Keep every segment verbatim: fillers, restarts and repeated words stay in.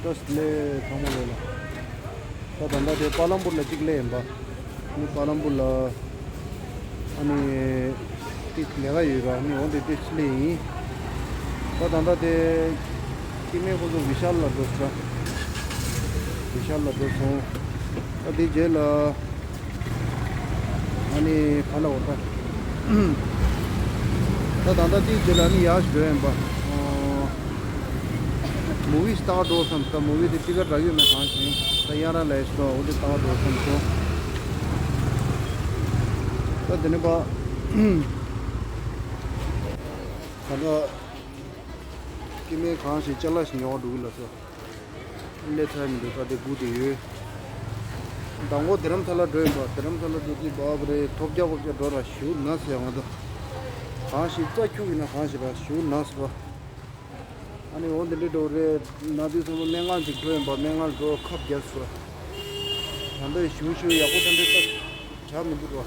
བཀྲ་ཤིས་བདེ་ལེགས་ཚང་མ་ལོ་ལ། ད་ད་ལྟ་དེ་པ་ལམ་པུར་ལ་གཅིག་སླེབས་ཡིན་པ། ཨ་ནི་པ་ལམ་པུར་ལ་ཨ་ནི་ཏིས་ལས་ཀ་ཡོད་ར། ཨ་ནི་འོ་དེ་ཏིས་སླེབས་ཡིན། ད་ད་ལྟ་དེ་སྐྱེ་དམན་ཁོ་ཚོ་བི་ཤཱལ་ལ་འགྲོ་ཚར། བི་ཤཱལ་ལ་འགྲོ་སོང་། ད་དེ་རྗེས་ལ། ཨ་ནི་ག་ལ་འོ་ད། ད་ད་ལྟ་དེའི་རྗེས་ལ་ཨ་ནི་ཡར་ཞིག་འགྲོ་ཡིན་པ། ཨོ། མུ་བི་ཞིག་ལྟ་ག་འགྲོ་བསམ། ད་མུ་བི་དེ་ཊི་ཀེ་ཊི་རག་གི་ཡོད་མེད་གང་ཤེས། ད་དབྱངས་ར་ལས་ཤིག་འོ་དེ་ལྟ་ག་འགྲོ་བསམ་སོང་། ད་དེ་ནས་པ། ད་ལྟ་སྐྱེ་དམན་གང་ཤེས་ཅ་ལག་ཞིག་ཉོ་ག་འགྲོ་གི་ལ་སོ། སླེབས་ཚར་མི་འདུག་ད་དེ་སྒུག་བསྡད་ཡོད། མདང་དགོང་དྷ་རམ་ས་ལ་འགྲོ་ཡིན་པ། དྷ་རམ་ས་ལ་འགྲོ་དུས་བབ་རེད། ཐོབ་རྒྱག་ཐོབ་རྒྱག་འགྲོ་ར་ཞུ་ན་ཟེར་ང་ད། གང་ཞིག་རྩ་ཁྱུག་ཡིན་ན་གང་ཞིག་ར་ཞུ་ན་ཟེར་བ། ཨ་ནི་འོ་འདི་འདྲའི་འགྲོ་རེད་ན་དུས་ཚང་མ་སྨན་ཁང་ཅིག་འགྲོ་ཡིན་པ། སྨན་ཁང་འགྲོ་ཁབ་རྒྱག་ཟེར་བ། ད་ལྟ་ཞུ་ཞུ་ཡག་པོ་དེ་འདྲའི་རྩ། བྱ་མི་འདུག་རོ།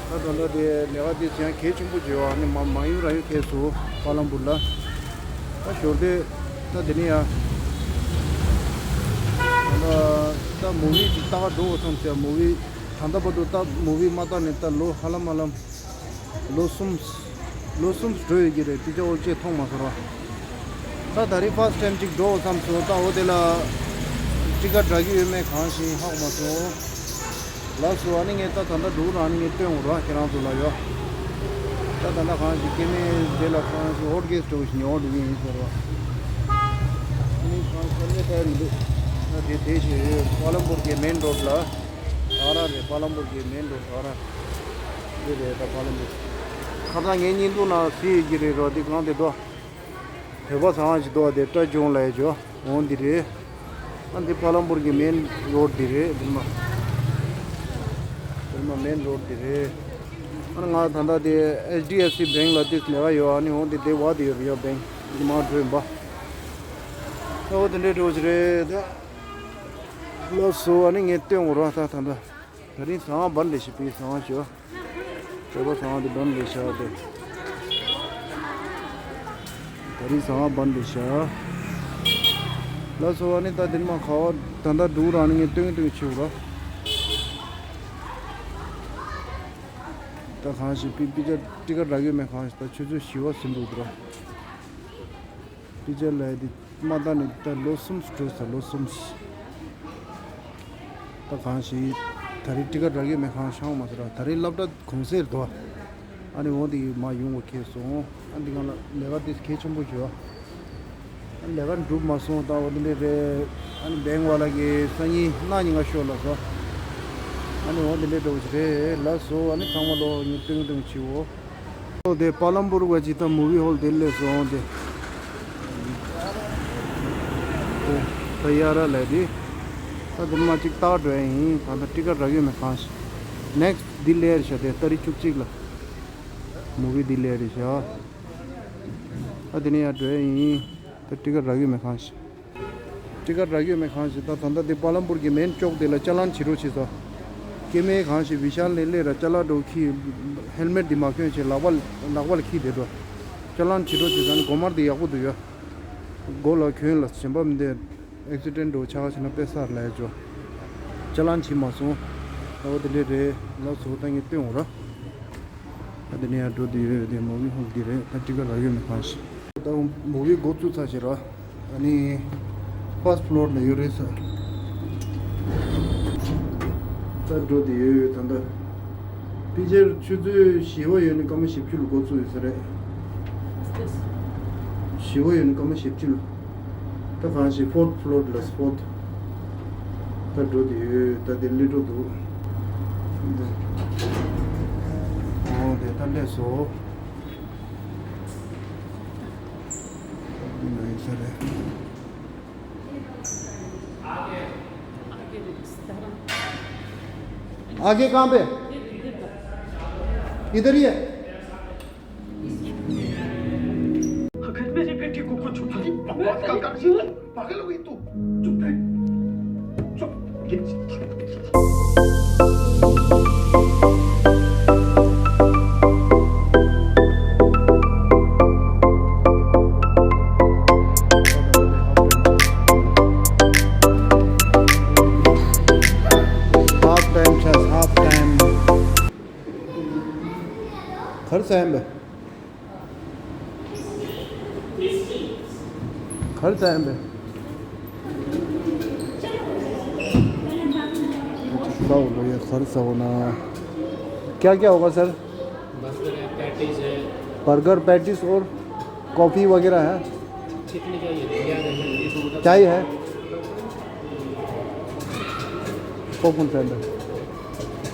ད་ད་ལྟ་དེ་ལས་ཀ་དེ་ཡང་གལ་ཆེན་པོ་བརྗོད་བ་ནི་མ་མ་ཡུམ་རང་ཡུལ་ཁེལ་སོང་། པ་ལམ་པུར་ལ། ད་ཞོར་དེ་ད་དེ་ནས་ཡང་ད་ད་མུ་བི་ཅིག་ལྟ་ག་འགྲོ་བསམ་ཟེར། མུ་བི་ད་ལྟ་བར་དུ་ད་མུ་བི་མ་ལྟ་ནས་ད་ལོ་ཧ་ལམ་ཧ་ལམ་ལོ་གསུམ། ལོ་གསུམ་འགྲོ་ཡོད་ཀྱི་རེད། དེ་ཅག་འོ་ཅེས་མཐོང་མ་སོང་ར། ད་ད་རེས་ཕར་སི་ཊི་ཊེམ་ཅིག་འགྲོ་བསམ་སོང་། ད་འོ་དེ་ལ་ཊི་ཀེ་ཊི་རག་གི་ཡོད་མེད་གང་ཤེས་ཧ་གོ་མ་སོང་། ལགས་སོ། ཨ་ནི་ངས་ད་ད་ལྟ་འགྲོ་རང་ནི་ངས་སྟོན་འོ་ར་ཁྱེད་རང་ཚོ་ལ་ཡོད། ད་ད་ལྟ་གང་ཞིག་སྐྱེ་དམན་དེ་ལ་གང་ཞིག་ཧོཊ་གེ་སི་འགྲོ་ཞིག་ཉོ་འགྲོ་གི་ཡིན་ཟེར་བ། ཨ་ནི་གང་ས་ནས་ད་མི་འདུག་ད་དེ་དེ་ཞིག་ཡོད། ཀོ་ལམ་པུར་གྱི་མེན་རོ་ཌི་ལ། ཨ་ར་རེད། ཀོ་ལམ་པུར་གྱི་མེན་རོ་ཌི་ཨ་ར། འདི་རེད་ད་ཀོ་ལམ་པུར། ཁ་སང་ངའི་བརྙན་ཐུང་ནང་གཟིགས་ཡོད་ཀྱི་རེད་རོ། འདི་གང་དེ་འདུག་བོད་པ་ཚང་ཞིག་འདུག་དེ་སྐྲ་བྱུང་ལ་ཡ་ཇོ། འོང་འདི་རེད། ཨ་འདི་ཀོ་ལམ་པུར་གྱི་མེན་རོ་ཌི་འདི་རེད། འདི་མ། འདི་མ་མེན་རོ་ཌི་འདི་རེད། ཨ་ང་ད་ལྟ་དེ་ཨེཆ་ཌི་ཨེཕ་སི་བེང་ལ་དེ་ལས་ཀ་ཡོད། ཨ་ནི་འོང་དེ་དེ་བ་དེ་ཡོད་ཡོད་བེང་འདི་མ་འགྲོ་ཡིན་པ། ཨོ་དེ་འདྲའི་འགྲོ་གི་རེད་ད། ལགས་སོ། ཨ་ནི་ངས་སྟོན་འོ་ར་ད་ད་ལྟ། ད་རིང་ཟ་ཁང་བན་ལས་ཤི་པི་ཟ་ཁང་ཞོ། བོད་པ་ཟ་ཁང་དེ་བན་ལས་ཤ་དེ། ད་རིང་ཟ་ཁང་བན་ལས་ཤ། ལགས་སོ། ཨ་ནི་ད་དེ་མ་ཁ་བ་ད་ད་འགྲུག་རང་ནི་ངས་སྟོན་སྟོན་ཆེ་བ་ར། ད་གང་ཞིག་པི་པི་ཅ་ཊི་ཀ་རག་ཡོད་མེད་གང་ཞིག་ད་ཆུ་ཚོད་བཞི་བ་ཟིན་འདུག་ར། པི་ཅར་ལ་དེ་མ་ད་ནི་ད་ལོ་གསུམ་འགྲོ་ས་ལོ་གསུམ། ད་གང་ཞིག་ད་རེས་ཊི་ཀ་རག་གི་མེད་གང་ཤང་མ་ཟེར་ར། ད་རེས་སློབ་གྲྭ་གུང་སེང་འདུག་ཨ་ནི་འོ་དེ་མ་ཡོང་བ་ཁེལ་སོང་། ཨ་འདི་གང་ལ་ལས་ཀ་དེ་གལ་ཆེན་པོ་བྱོས། ཨ་ལས་ཀ་འགྲུབ་མ་སོང་། ད་འོ་དེ་འདྲས་རེད། ཨ་ནི་བེང་བ་ལ་གི་སང་ཉིན་གནངས་ཉིན་ང་ཤོག་ལ་སོ། ཨ་ནི་འོ་དེ་འདྲས་འགྲོ་གི་རེད་ལ་སོ། ཨ་ནི་ཚང་མ་ལོ་ཉིན་སྟོན་སྟོན་བྱིའོ། ཨོ་དེ་པ་ལམ་པུར་བ་ཅིག་ད་མུ་བི་ཧོལ་དེ་སླེབས་སོང་དེ། ད་ཡ་ར་ལ་དེ། ད་དེ་མ་ཅིག་ལྟ་འགྲོ་ཡ་ཡིན། ད་ད་ཊི་ཀ་རག་ཡོད་མེད་གང་ཤེས། ནེག་སི་ཊི་འདི་སླེབས་རེད་ཤག་དེ་ཏ་རིག་བཅུ་གཅིག་ལ། མུ་བི་འདི་སླེབས་རེད་ཤག་ད་དེ་ནས་ཡར་འགྲོ་ཡ་ཡིན། ད་ཊི་ཀ་རག་ཡོད་མེད་གང་ཤེས། ཊི་ཀ་རག་ཡོད་མེད་གང་ཞིག་ད་ད་ལྟ་དེ་པ་ལམ་པུར་གྱི་མེན་ཅོག་དེ་ལ་ཅ་ལན་བྱེད་རོགས་བྱེད་ས། སྐྱེ་དམན་གང་ཞིག་བི་ཤཱལ་ནས་སླེབས་ར་ཅ་ལག་འགྲོ་ཁྱི། ཧེལ་མེད་འདི་མ་གྱོན་བྱས་ལག་པ་ལག་པ་ལ་ཁྱི་དེ་འགྲོ། ཅ་ལན་བྱེད་རོགས་བྱེད་ས་ནི་སྒོ་དམར་དེ་ཡག་པོ་འདུག་ཡ། མགོ་ལ་གྱོན་ལ་གཞན་པ་མི་འདེ། ཨེག་སི་ཌེན་འགྲོ་ཆགས་བྱས་ན་དཔེ་སར་ལ་ཡ་ཅོ། ཅ་ལན་བྱེད་མ་སོང་། ཨོ་དེ་འདྲས་རེད་ལ་སོ། ད་ངས་སྟོན་འོང་ར། ད་དེ་ནས་ཡར་འགྲོ་དུས་ཡོད་དེ་མོ་བི་ཧོལ་འདི་རེད། ད་ཊི་ཀ་རག་ཡོད་མེད་གང་ཤེས། ད་མོ་བི་འགོ་བཙུགས་ཚར་ཤག་ར། ཨ་ནི་ཕར་སི་ཊི་ཕི་ལོར་ལ་ཡོད་རེད་ས། ད་འགྲོ་དུས་ཡོད་ཡོད་ད་ད། པི་ཅར་ཆུ་ཚོད་བཞི་པ་ཡོད་ནི་སྐར་མ་བཞི་བཅུ་ལ་འགོ་བཙུགས་ཡོད་ས་རེད། བཞི་པ་ཡོད་ནི་སྐར་མ་བཞི་བཅུ་ལ། ད་གང་ཞིག་ཕོར་ཐི་ཕི་ལོར་ལ་ཕོར་ཐི། ད་འགྲོ་དུས་ཡོད་ད་དེ་སླེབས་འགྲོ་འདུག་འདི། ཨོ་དེ་ད་སླེབས་སོ། འདི་ནང་ཡིན་ས་རེད། आगे कहाँ पे? इधर ही है। अगर मेरी बेटी को कुछ हुआ। बकवास का कर। पागल हो गई तू? चुप रह। चुप। घर से आए हैं बे? घर से आए हैं बे? अच्छा, खाओ लो, ये घर से होना। क्या क्या होगा सर? बर्गर है, पैटीज है। बर्गर, पैटीज और कॉफ़ी वगैरह है? कितने चाहिए? क्या है? चाय है? Popcorn flavour.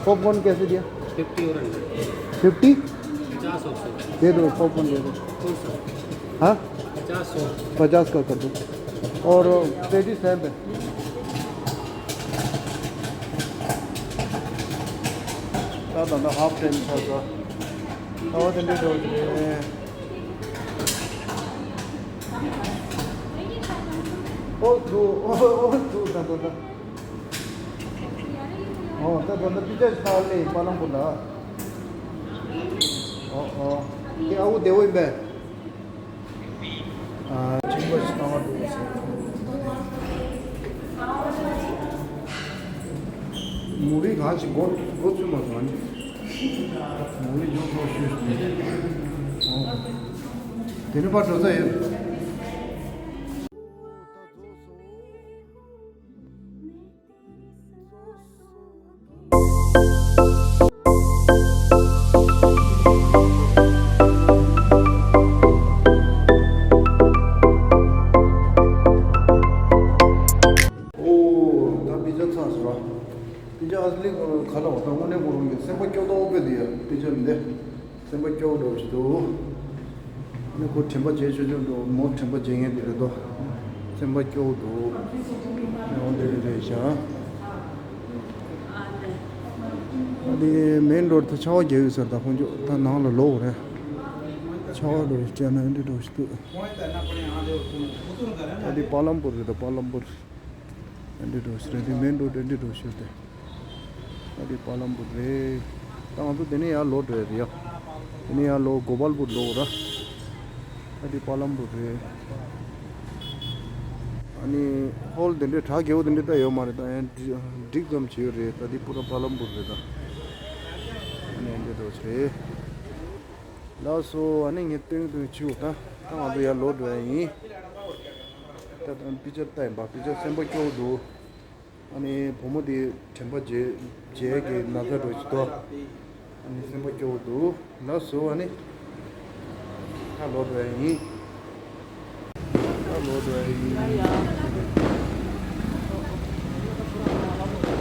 पॉपकॉर्न कैसे दिया? फिफ्टी और हंड्रेड। फिफ्टी? पचास और सौ। दे दो, पॉपकॉर्न दे दो। कौन सा? हाँ? पचास और। पचास का कर दो। और पेटीज है पे? ད་ད་ད་ཧབ་ཊེམ་ཚར་ཚར། ཨོ་དེ་འདྲའི་འགྲོ་གི་རེད། ཨོ་ཐུ་ཨོ་ཨོ་ཐུ་ད་ད་ད། ཨོ་ད་ད་ད་པི་ཙ་ཞིག་ཁ་ལེ་པ་ལང་པོ་ལ། ཨོ་ཨོ། དེ་ཨ་བོ་བདེ་བོ་ཡིན་པས། ཨ་ཅིང་པ་ཞིག་བཏང་བ་འགྲོ་ཟེར། མུ་བི་གང་ཞིག་འགོ་འགོ་ཚུགས་མ་སོང་ནི། མུ་བི་ཡོང་ཐོག་ཤོད་ཤོད། ཨོ། དེ་ནི་པར་འགྲོ་ས་ཡོད། ཨོ། ད་པི་ཙ་ཚར་སོང་ར། པི་ཙ་ཨ་ལི་ཁོ་རང་ག་ལ་བ་ད་དངོས་གནས་ཁོ་རང་གི་སེམས་པ་སྐྱོ་ཏོག་པོ་དེ་ཡ་པི་ཙ་མི་འདི། སེམས་པ་སྐྱོ་བོ་འདྲ་བོ་ཞིག་འདུག་ཨ་ནི་ཁོ་དྲན་པ་བརྗེད་ཆོག་ཆོག་འགྲོ་མོ་དྲན་པ་བརྗེད་མཁན་དེ་རེད་དོ། སེམས་པ་སྐྱོ་བོ་འདུག་ཨ་འདི་རེད་རེད་ཤག་ཨ་ནི་མེན་རོ་ཌི་ད་ཆར་པ་རྒྱག་ཡོད་ས་རེད། ད་ཁོང་ཚོ་ད་ནང་ལ་ལོག་རེད། ཆར་པ་འདྲ་བོ་ཞིག་བྱས་ན་འདི་འདྲ་བོ་ཞིག་འདུག་ད་འདི་པ་ལམ་པུར་རེད། ད་པ་ལམ་པུར། ཨ་འདི་འདྲ་བོ་ཞིག་རེད། འདི་མེན་རོ་ཌི་འདི་འདྲ་བོ་ཞིག་རེད། ཨ་དེ་པ་ལམ་པུར་རེད། ད་ང་ཚོ་དེ་ནས་ཡར་ལོག་འགྲོ་ཡ་རེད་ཡ། དེ་ནས་ཡར་ལོག་གོ་པལ་པུར་ལོག་ར། ཨ་དེ་པ་ལམ་པུར་རེད། ཨ་ནི་ཧོལ་དེ་འདྲའི་གྲ་རྒྱས་པོ་དེ་འདྲའི་ད་ཡོད་མ་རེད། ད་ཡང་འགྲིག་ཙམ་བྱས་ཡོད་རེད། ད་དེ་པུ་ར་པ་ལམ་པུར་རེད་ད། ཨ་ནི་ཨ་འདྲ་འགྲོ་ཆེ། ལགས་སོ། ཨ་ནི་ངས་སྟོན་སྟོན་བྱིའུ་ད་ད་ང་ཚོ་ཡར་ལོག་འགྲོ་ཡ་ཡིན། ད་ད་པི་ཅར་ལྟ་ཡིན་པ། པི་ཅར་སེམས་པ་སྐྱོ་བོ་འདུག་ཨ་ནི་བུ་མོ་དེ་དྲན་པ་བརྗེད་བརྗེད་ཀྱི་ན་ཚ་འགྲོ་གི་འདུག་ཨ་ནི་སེམས་པ་སྐྱོ་བོ་འདུག་ལགས་སོ། ཨ་ནི་ད་ལོག་འགྲོ་ཡ་ཡིན། ད་ལོག་འགྲོ་ཡ་ཡིན།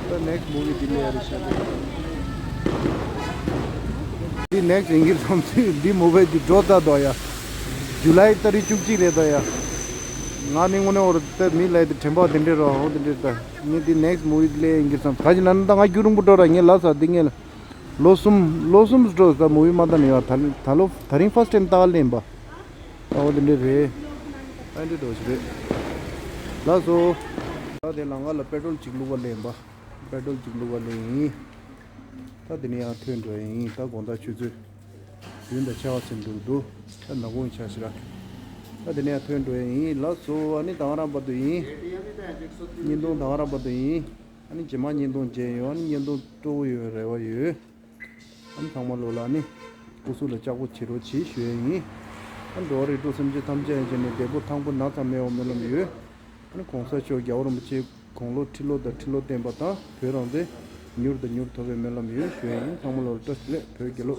ད་ནེག་སི་མུ་བི་འདི་ལས་ཡ་རེད་ཤག་འདི་ནེག་སི་ཡིན་གྱི་བསམ་ཚུལ། འདི་མུ་བི་འདི་འགྲོ་ཚར་འདུག་ཡ། ཇུ་ལའི་ཏ་རིག་བཅུ་གཅིག་རེད་འདུག་ཡ། ང་ནི་དངོས་གནས་འོར་ཏེ་མི་ལའི་དེ་དྲན་པ་དེ་འདྲས་རོ་འོ་དེ་འདྲས་ད། ངས་འདི་ནེག་སི་མུ་བི་ལས་ཡིན་གྱི་བསམ། ག་ཅི་ན་ན་ད་ང་རྒྱུན་རིང་པོ་འགྲོ་ར། ངས་ལབ་ས་འདི་ངས་ལོ་གསུམ་ལོ་གསུམ་འགྲོ་ས་མུ་བི་མ་ལྟ་ནས་ཡོད། ད་ད་ལོ་ད་རིང་ཕར་སི་ཊི་ཊའིམ་ལྟ་ག་ལེན་པ། ཨོ་དེ་འདྲས་རེད། ཨ་འདྲས་འགྲོ་ཞིག་རེད། ལགས་སོ། ད་དེ་ལམ་ཁ་ལ་པེ་ཊྲོལ་གཅིག་བླུགས་པ་ལེན་པ། པེ་ཊྲོལ་གཅིག་བླུགས་པ་ལེན་ཡིན། ད་དེ་ནས་ཡར་ཐོན་འགྲོ་ཡིན། ད་དགོང་དག་ཆུ་ཚོད་བདུན་དང་ཕྱེད་ཀ་ཟིན་འདུག་འདུག་ད་ནག་ཁུང་ཆགས་ཤི་ར། ད་དེ་ནས་ཡར་ཐོན་འགྲོ་ཡིན། ལགས་སོ། ཨ་ནི་ད་ག་རང་བར་དུ་ཡིན། བརྙན་ཐུང་ད་ག་རང་བར་དུ་ཡིན། ཨ་ནི་རྗེས་མ་བརྙན་ཐུང་མཇལ་ཡོང་། ཨ་ནི་བརྙན་ཐུང་སྤྲོ་བོ་ཡོད་རེ་བ་ཡོད། ཨ་ནི་ཚང་མ་ལོ་ལ་ཨ་ནི་སྐུ་གཟུགས་ལ་ལྕགས་པོ་བྱེད་རོགས་བྱེད་ཞུ་ཡ་ཡིན། ཨ་ནི་འགྲོ་བ་རིགས་དྲུག་སེམས་ཅན་ཐམས་ཅད་ཡན་ཆད་ནས་བདེ་པོ་ཐང་པོ་ན་ཚ་མེད་པ་སྨོན་ལམ་ཡོད། ཨ་ནི་གོང་ས་མཆོག་རྒྱལ་བ་རིན་པོ་ཆེ་དགུང་ལོ་ཁྲི་ལོ་དང་ཁྲི་ལོ་བརྟན་པ་དང་བོད་རང་བཙན་མྱུར་དང་མྱུར་ཐོབ་པའི་སྨོན་ལམ་ཡོད་ཞུ་ཡ་ཡིན། ཚང་མ་ལོ་ལ་བཀྲ་ཤིས་བདེ་ལེགས། བོད་རྒྱལ་ལོ།